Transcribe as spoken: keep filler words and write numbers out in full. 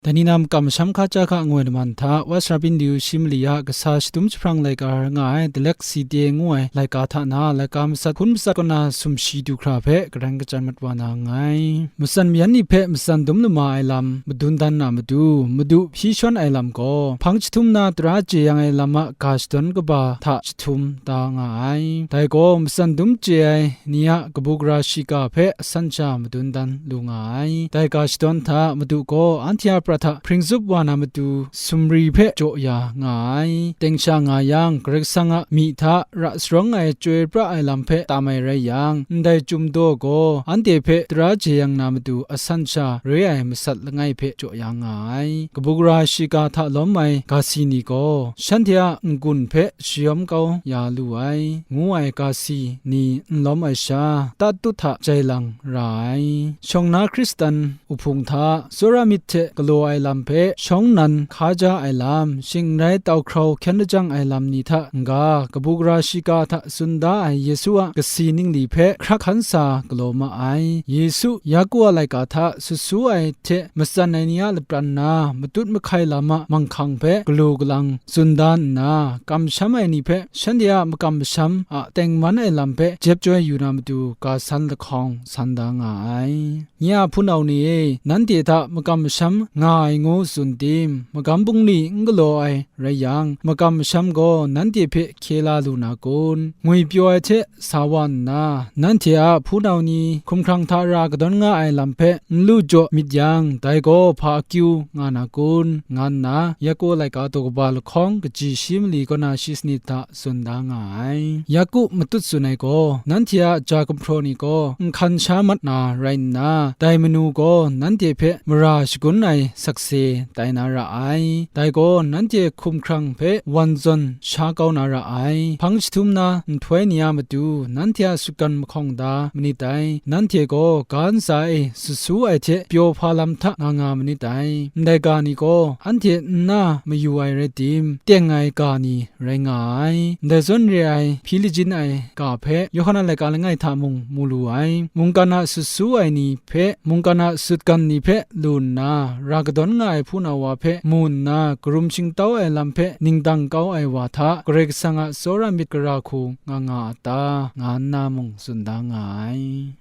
Dai ni na makam masham hkaja hka ngoi laman hta, West Rapin Liu shi mali a kasa shadum jahprang laika rai nga ai, Dalek Site ngu ai laika hta na, laika matsat hpun matsat kaw na sumshi du hkra hpe, garang kachyan mat wa na nngai. Matsan mayan ni hpe matsan dum lama ai lam madun dan na matu, madu hpyi shawn ai lam gaw, hpang jahtum na tara jeyang ai lam a ga shadawn kaba hta jahtum da nga ai. Dai gaw matsan dum chye ai ni a kabu gara shiga hpe asan sha madun dan lu nga ai. Dai ga shadawn hta Madu gaw anhte a prat hta hpring zup wa na matu sumri hpe jaw ya nga ai. Teng sha nga yang, Karai Kasang a myi hta ra sarawng ai chyoi pra ai lam hpe tam ai rai yang, ndai Chyum Daw gaw anhte hpe tara jeyang na matu asan sha re ai masat langai hpe jaw ya nga ai. Kabu gara shiga hta lawm ai ga si ni gaw, shanhte a n-gun hpe shayawm kau ya lu ai, ngu ai ga si ni n lawm ai sha, tatut hta jai lang ra ai. Shawng na Hkristan uhpung hta, tsawra myit hte galaw ai lam hpe, shawng nnan hkaja ai lam, shing n rai tau hkrau hkyen lajang ai lam ni hta n-ga, kabu gara shiga hta tsun da ai Yesu a kasi ningli hpe hkrak hkan sa galaw ma ai. Yesu Yaku a laika hta sut su ai hte matsan ai ni a lapran na matut mahkai lam a manghkang hpe galu galang tsun da nna, kamsham ai ni hpe shanhte a makam masham a tengman ai lam hpe jep joi yu na matu ga san lahkawng san da nga ai. Nye a hpunau ni e, nanhte hta makam masham nga ai ngu tsun tim? Magam bungli n galaw ai rai yang, makam masham gaw nanhte hpe hkye la lu na kun? Ngwipyaw ai hte sa wa nna, nanhte a hpunau ni hkumhkrang hta ra kadawn nga ai lam hpe n lu jaw myit yang, dai gaw hpa akyu nga na kun? Nga nna, Yaku laika daw kaba lahkawng kaji shi mali kaw na shi sanit hta tsun da nga ai. Yaku matut tsun ai gaw, nanhte a ja gumhpraw ni gaw nhkan sha mat na rai nna, dai manu gaw nanhte hpe mara shagun ai sakse tai na ra ai. Dai gaw nanhte hkumhkrang hpe wan zawn sha kau na ra ai. Hpang jahtum na nhtoi ni a matu nanhte a sutgan mahkawng da manit dai. Nanhte gaw ga ntsa e sut su ai hte pyaw hpa lam hta nga nga manit dai. Ndai ga ni gaw anhte n na mayu ai rai tim, teng ai ga ni rai nga ai. Ndai zawn re ai hpyi lajin ai ga hpe Yawhan a laika langai hta mung mu lu ai. Mungkan a sut su ai ni hpe, mungkan a sutgan ni hpe lu nna, ra kadawn nga ai hpunau wa hpe mu nna, karum shingtau ai lam hpe ningdang kau ai wa hta Karai Kasang a tsawra myit gara hku nga nga a ta? Nga nna mung tsun da nga ai.